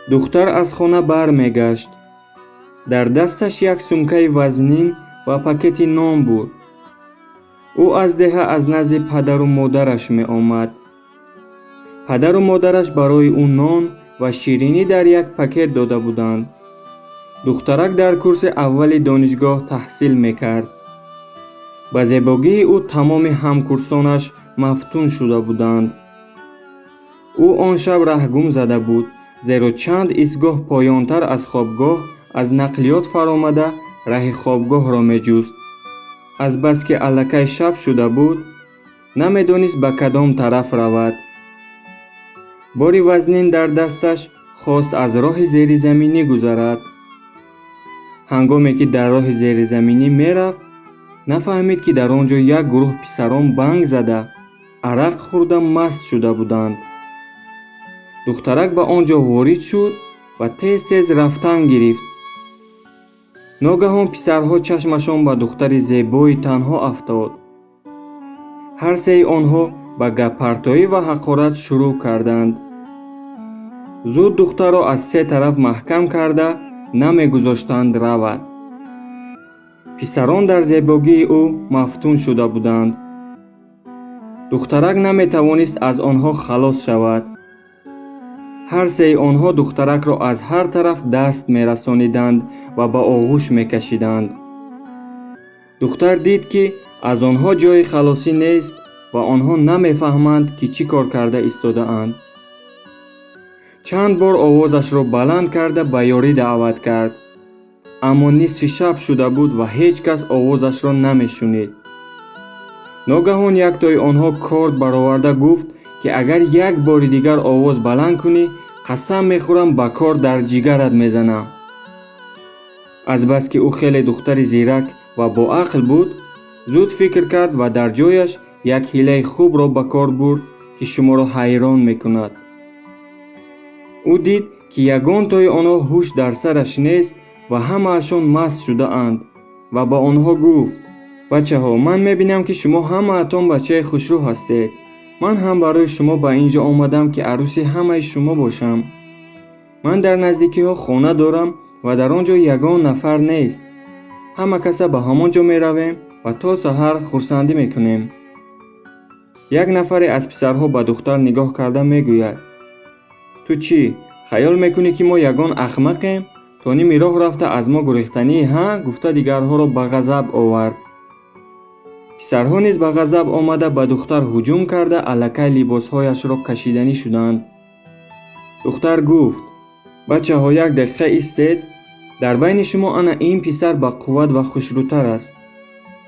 Духтар аз хона бармегашт. Дар дасташ як сумкаи вазнин ва пакети нон буд. Ӯ аз деҳа, аз назди падару модараш меомад. Падару модараш барои ӯ нон ва ширинӣ дар як пакет дода буданд. Духтарак дар курси аввали донишгоҳ таҳсил мекард. Ба зебогии ӯ тамоми ҳамкурсонаш мафтун шуда буданд. Ӯ он шаб раҳгум зада буд, зеро чанд истгоҳ поёнтар аз хобгоҳ аз нақлиёт фаромада, раҳи хобгоҳро меҷуст. Азбаски аллакай шаб шуда буд, намедонист, ба кадом тараф равад. Бори вазнин дар дасташ хост аз роҳи зеризаминӣ гузарад. Ҳангоме ки дар роҳи зеризаминӣ мерафт, нафаҳмид, ки дар он ҷо як гурӯҳ писарон банг зада, арақ хӯрда, маст шуда буданд. Духтарак ба он ҷо ворид шуд ва тез тез рафтан гирифт. Ногаҳон писарҳо чашмашон ба духтари зебои танҳо афтод. Ҳар сеи онҳо ба гаппартоӣ ва ҳақорат шурӯъ карданд. Зуд духтарро аз се тараф маҳкам карда, намегузоштанд равад. Писарон дар зебогии ӯ мафтун шуда буданд. Духтарак наметавонист аз онҳо халос шавад. Ҳар сеи онҳо духтаракро аз ҳар тараф даст мерасониданд ва ба оғӯш мекашиданд. Духтар дид, ки аз онҳо ҷойи халосӣ нест ва онҳо намефаҳманд, ки чӣ кор карда истодаанд. Чанд бор овозашро баланд карда, ба ёрӣ даъват кард, аммо нисфи шаб шуда буд ва ҳеҷ кас овозашро намешунид. Ногаҳон яктои онҳо корд бароварда гуфт, ки агар як бори дигар овоз баланд кунӣ, қасам мехӯрам, ба корд дар ҷигарат мезанам. Азбаски ӯ хеле духтари зирак ва боақл буд, зуд фикр кард ва дар ҷояш як ҳилаи хубро ба кор бурд, ки шуморо ҳайрон мекунад. Ӯ дид, ки ягонтои онҳо ҳуш дар сараш нест ва ҳамаашон маст шудаанд, ва ба онҳо гуфт: «Бачаҳо, ман мебинам, ки шумо ҳамаатон бачаи хушрӯ ҳастед. Ман ҳам барои шумо ба ин ҷо омадам, ки арӯси ҳамаи шумо бошам. Ман дар наздикиҳо хона дорам ва дар он ҷо ягон нафар нест. Ҳама каса ба ҳамон ҷо меравем ва то саҳар хурсандӣ мекунем». Як нафаре аз писарҳо ба духтар нигоҳ карда мегӯяд: «Ту чӣ хаёл мекунӣ, ки мо ягон ахмақем, то ними роҳ рафта аз мо гурехтанӣ, ҳа?» гуфта, дигарҳоро ба ғазаб овард. Писарҳо низ ба ғазаб омада, ба духтар ҳуҷум карда, аллакай либосҳояшро кашиданӣ шуданд. Духтар гуфт: «Бачаҳо, як дақиқа истед. Дар байни шумо ана ин писар бақувват ва хушрӯтар аст.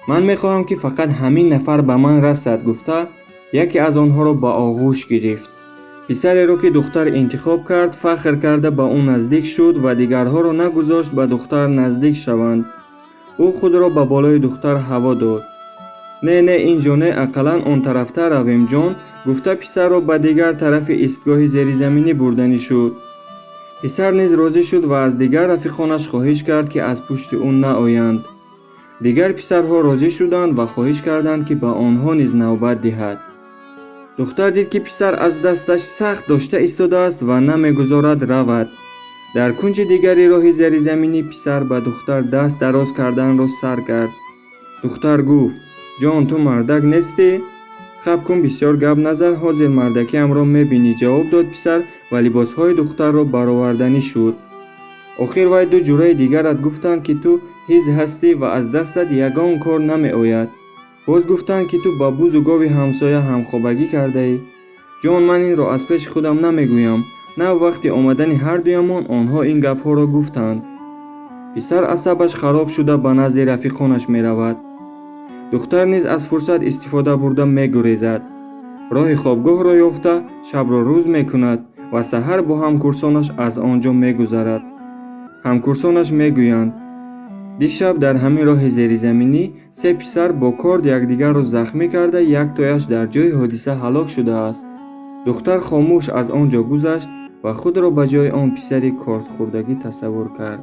Ман мехоҳам, ки фақат ҳамин нафар ба ман расад», гуфта, яке аз онҳоро ба оғӯш гирифт. Писареро, ки духтар интихоб кард, фахр карда ба ӯ наздик шуд ва дигарҳоро нагузошт ба духтар наздик шаванд. Ӯ худро ба болои духтар ҳаво дод. «Не, не, ин ҷо не, ақаллан он тарафтар равем, ҷон», гуфта, писарро ба дигар тарафи истгоҳи зеризаминӣ бурданӣ шуд. Писар низ розӣ шуд ва аз дигар рафиқонаш хоҳиш кард, ки аз пушти ӯ наоянд. Дигар писарҳо розӣ шуданд ва хоҳиш карданд, ки ба онҳо низ навбат диҳад. Духтар дид, ки писар аз дасташ сахт дошта истодааст ва намегузорад равад. Дар кунҷи дигари роҳи зеризаминӣ писар ба духтар даст дароз карданро сар кард. Духтар гуфт: «Ҷон, ту мардак нестӣ?» «Хаб кун, бисёр гап назан, ҳозир мардакиамро мебинӣ», ҷавоб дод писар ва либосҳои духтарро бароварданӣ шуд. «Охир вай ду ҷураи дигарат гуфтанд, ки ту ҳиз ҳастӣ ва аз дастат ягон кор намеояд. Боз гуфтанд, ки ту ба бузу гови ҳамсоя ҳамхобагӣ кардаӣ. Ҷон, ман инро аз пеши худам намегӯям. Нав вақти омадани ҳардуямон онҳо ин гапҳоро гуфтанд». Писар асабаш хароб шуда, ба назди рафиқонаш меравад. Духтар низ аз фурсат истифода бурда, мегурезад. Роҳи хобгоҳро ёфта, шабро рӯз мекунад ва саҳар бо ҳамкурсонаш аз он ҷо мегузарад. Ҳамкурсонаш мегӯянд: «Дишаб дар ҳамин роҳи зеризаминӣ се писар бо корд якдигарро захмӣ карда, яктояш дар ҷои ҳодиса ҳалок шудааст». Духтар хомӯш аз он ҷо гузашт ва худро ба ҷои он писари кордхӯрдагӣ тасаввур кард.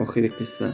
Охири қисса.